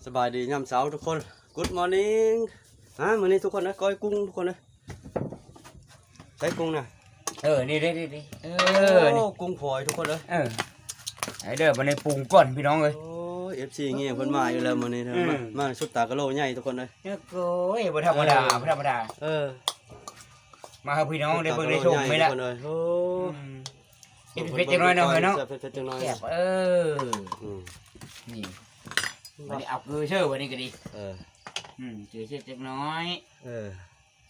ສະບາຍດີຍາມເຊົ້າທຸກຄົນ Good morning ຮະ ມື້ນີ້ທຸກຄົນເອີຍ ກ້ອຍກຸ້ງທຸກຄົນເອີຍ ໃຊ້ກຸ້ງນະ ເອີ ນີ້ເດ້ ນີ້ເດ້ ເອີ ໂອ້ ນີ້ກຸ້ງຝອຍທຸກຄົນເອີຍ ເອີ ໄປເດີ ບັດນີ້ປຸງກ່ອນພີ່ນ້ອງເອີຍ ໂອ້ຍ ເອັຟຊີ ງຽງເພິ່ນມາອີກແລ້ວມື້ນີ້ ອືມ ມາ ມາຊຸດຕາກະໂຫຼໃຫຍ່ທຸກຄົນເອີຍ ໂອ້ຍ ບໍ່ທຳມະດາ ເອີ ບໍ່ທຳມະດາ ເອີ ມາໃຫ້ພີ່ນ້ອງໄດ້ເບິ່ງໄດ້ຊົມນີ້ແຫຼະ ທຸກຄົນເອີຍ ໂອ້ ອືມ ເຮັດເຜັດຈັກໜ້ອຍເນາະ ເອີ ເນາະ ເຜັດໆ ຈັກໜ້ອຍ ແຊບ ເອີ ອືມ ນີ້ ບັດນີ້ເອົາເກືອເຊີ ບັດນີ້ກໍດີ ເອີ ອືມ ເກືອເຊີຈັກໜ້ອຍ ເອີ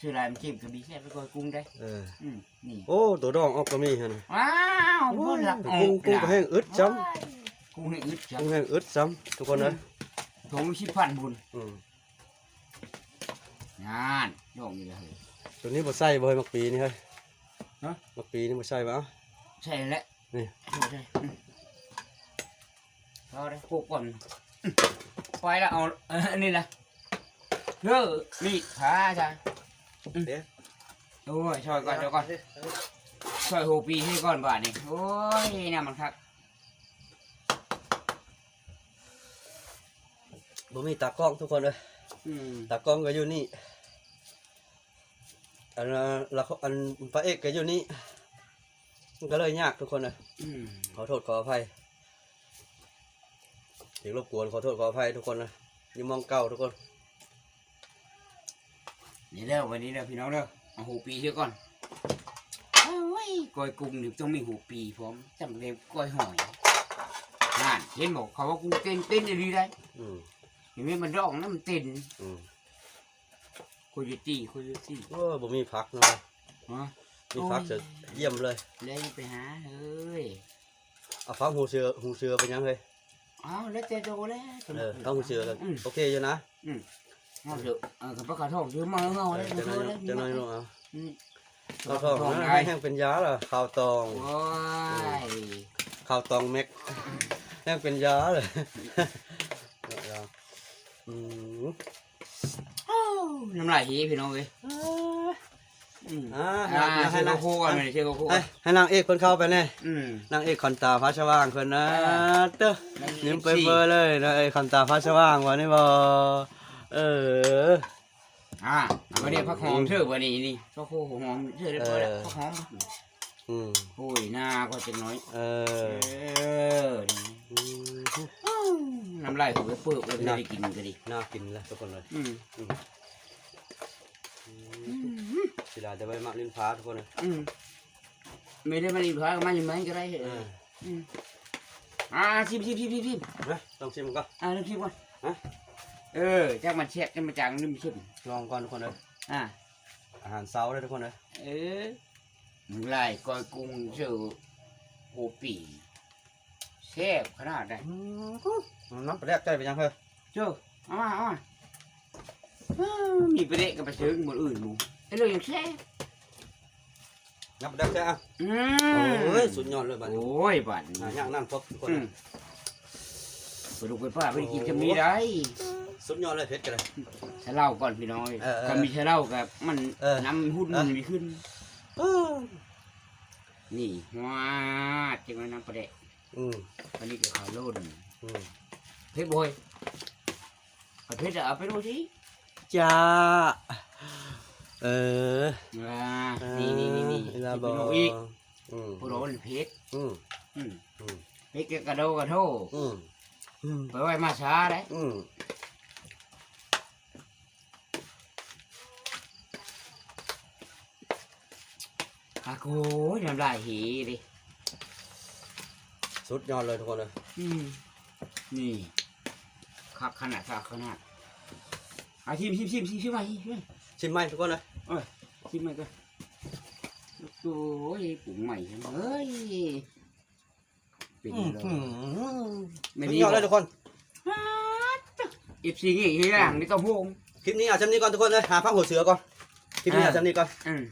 ຊື່ຫຼາຍມັນເຈັບກໍມີ ແຊບໄປກ່ອຍກຸ້ງໄດ້ ເອີ ອືມ ນີ້ ໂອ້ ໂຕດອງອອກກໍມີຫັ້ນ ວ້າວ ໂອ້ຍ ພຸ້ນລະ ກຸ້ງ ກຸ້ງກໍແຮງອຶດຊ້ຳ ໂອ້ຍ ກຸ້ງແຮງອຶດຊ້ຳ ກຸ້ງແຮງອຶດຊ້ຳ ທຸກຄົນເອີຍ ອືມ ຖົງສິບພັນພຸ້ນ ອືມ ນັ້ນ ດອກນີ້ລະເຮີ້ຍ ໂຕນີ້ບໍ່ໃສ່ບໍ່ເຮີ້ຍ ໝາກປີນີ້ເຮີ້ຍ ຮະ ໝາກປີນີ້ບໍ່ໃສ່ບໍ່ ເອົາ ໃສ່ແຫຼະ ນີ້ ໃສ່ ພໍໄດ້ ໂປະກ່ອນ ໄປລະ ເອົາ ເອີ ອັນນີ້ລະ ເອີ ມີດຜ່າຊະ ເດ້ ໂອ້ຍ ຊ່ອຍກ່ອນ ຊ່ອຍກ່ອນ ຊ່ອຍຫົວປີໃຫ້ກ່ອນບາດນີ້ ໂອ້ຍ ນ້ຳມັນຄັກ ບໍ່ມີຕາກ້ອງທຸກຄົນເອີຍ ອືມ ຕາກ້ອງກໍຢູ່ນີ້ ອັນລະ ອັນພະເອກກໍຢູ່ນີ້ ມັນກໍເລີຍຍາກທຸກຄົນເອີຍ ອືມ ຂໍໂທດຂໍອະໄພ ຖືກລົບກວນ ຂໍໂທດຂໍອະໄພທຸກຄົນເອີຍ ຢູ່ໝ່ອງເກົ່າທຸກຄົນ ນີ້ເດີ ວັນນີ້ເດີພີ່ນ້ອງເດີ ເອົາຫົວປີເສຍກ່ອນ ໂອ້ຍ ກ້ອຍກຸ້ງນີ້ຕ້ອງມີຫົວປີພ້ອມ ຈຳເປັນກ້ອຍຫອຍ ນັ້ນ ເຫັນບໍ່ ເຂົາວ່າກຸ້ງເຕັ້ນ ເຕັ້ນອີ່ຫຼີໄດ໋ ອືມ ເຫັນໄໝ ມັນດອງນະ ມັນເຕັ້ນ ອືມ ໂຄໂຍຕີ ໂຄໂຍຕີ ໂອ້ ບໍ່ມີຜັກເນາະ ຮະ ມີຜັກ ໂອ້ຍ ຈະຢ້ຽມເລີຍ ແລ້ວໄປຫາເຮີ້ຍ ເອົາຜັກຫູເສືອ ຫູເສືອໄປຫຍັງເຮີ້ຍ ອ້າວ ແລ້ວແຕ່ໂຕແລ້ວ ເອີ ຜັກຫູເສືອກໍ ອືມ ໂອເຄຢູ່ນະ ອືມ ເອົາເຖາະ ເອີ ຄັນປາຂາວທອງຊື້ມາເຮົາ ເອີ ເອົາ ຈັກໜ້ອຍ ຈັກໜ້ອຍເນາະ ອືມ ຂາວທອງ ຂາວທອງ ນະ ໄດ້ ແຮງເປັນຢາລະ ຂາວຕອງ ໂອ້ຍ ອືມ ຂາວຕອງແມັກ ແຮງເປັນຢາລະ ອືມ ໂອ້ ນ້ຳລາຍເຮພີ່ນ້ອງເອີຍ ອືມ ອ່າ ອ່າ ໃຫ້ນາງ ໃຫ້ນາງ ໃຫ້ນາງເອກເພິ່ນເຂົ້າໄປແດ່ ອືມ ນາງເອກຂວັນຕາຟ້າສະຫວ່າງເພິ່ນນະ ອ່າ ເຕີ ນາງເອກ ຍິ້ມເປີຍໆເລີຍ ນາງເອກຂວັນຕາຟ້າສະຫວ່າງ ວ່ານີ້ບໍ່ ເອີ ອ່າ ບັດນີ້ຜັກຫອມເທື່ອ ບັດນີ້ນີ້ ຜັກໂຄຫອມເທື່ອ ຮຽບຮ້ອຍແລ້ວ ເອີ ຜັກຫອມ ອືມ ໂອ້ຍ ໜ້າກໍຈັກໜ້ອຍ ເອີ ເອີ ອືມ ນ້ຳລາຍຫົວເປີກເລີຍ ໜ້າ ໄດ້ກິນກໍດີ ໜ້າກິນແລ້ວທຸກຄົນເອີຍ ອືມ ອືມ ອືມ ຊິຫຼາຍແຕ່ໃບໝາກລິ້ນຟ້າທຸກຄົນເອີຍ ອືມ ແມ່ນໄດ້ໝາກລິ້ນຟ້າກໍມາຢູ່ໃໝ່ກໍໄດ້ ເອີ ອືມ ອ່າ ຊິມ ຊິມ ຊິມ ຊິມ ຊິມ ນະ ລອງຊິມກ່ອນ ອ່າ ລອງຊິມກ່ອນ ຮະ ເອີ ຈັກມັນແຊບ ຈັກມັນຈາງ ຫຼືມັນເຄັມ ລອງກ່ອນທຸກຄົນເອີຍ ອ່າ ອາຫານເຊົ້າເດີທຸກຄົນເອີຍ ເອີ ນ້ຳລາຍກ້ອຍກຸ້ງເຊີ ໂອປີ ແຊບຂະໜາດໃດ ອືມ ນ້ຳປາແດກໃສ່ໄປຫຍັງເຮີ້ຍ ເຈົ້າ ເອົາມາ ເອົາມາ ເອີ ມີປາແດກກໍໄປເຊີງມື້ອື່ນໝູ່ ເຮັດແລ້ວຍັງແຊບ ນ້ຳປາແດກໃສ່ ອືມ ໂອ້ຍ ສຸດຍອດເລີຍບາດນີ້ ໂອ້ຍ ບາດນີ້ ອ່າ ຍ່າງນ້ຳຄົບທຸກຄົນ ອືມ ປາດຸກໄຟຟ້າໄປກິນຈຳນີ້ໄດ້ ສຸດຍອດເລີຍ ເຜັດກໍໄດ້ ຊາເຫຼົ້າກ່ອນພີ່ນ້ອງເອີຍ ເອີ ເອີ ຄັນມີຊາເຫຼົ້າກໍມັນ ເອີ ນ້ຳຫຸ່ນ ເອີ ມັນມີຂຶ້ນ ເອີ ນີ້ ຫວາດ ຈັ່ງວ່ານ້ຳປາແດກ ອືມ ອັນນີ້ກໍຂາໂລນ ອືມ ເຜັດບໍ່ເຮີ້ຍ ເຜັດເອົາໄປໂລດຊິ ຈ້າ ເອີ ອ່າ ນີ້ໆໆໆ ເອີ ເຜັດບໍ່ອີກ ອືມ ຜູ້ຮ້ອນເຜັດ ອືມ ອືມ ອືມ ເຜັດກະໂດກະໂທ ອືມ ອືມ ໄປໄວມາຊ້າເດ້ ອືມ ອາໂກຍ ນ້ຳລາຍເຮເດ້ ສຸດຍອດເລີຍທຸກຄົນເອີຍ ອືມ ນີ້ ຄັກຂະໜາດ ຄັກຂະໜາດ ອ່າ ຊິມ ຊິມ ຊິມ ຊິມ ຊິມໃໝ່ ຊິມໃໝ່ ຊິມໃໝ່ທຸກຄົນເອີຍ ເອີ ຊິມໃໝ່ກ່ອນ ໂອ້ຍ ປຸງໃໝ່ເອີຍ ເປັນ ອືມ ແມ່ນ ສຸດຍອດເລີຍທຸກຄົນ ເອັຟຊີ ນີ້ຄືຢ່າງນີ້ກໍໂຮງ ຄລິບນີ້ເອົາຊ່ຳນີ້ກ່ອນທຸກຄົນເອີຍ ຫາພັກຫົວເສືອກ່ອນ ຄລິບນີ້ເອົາຊ່ຳນີ້ກ່ອນ ອືມ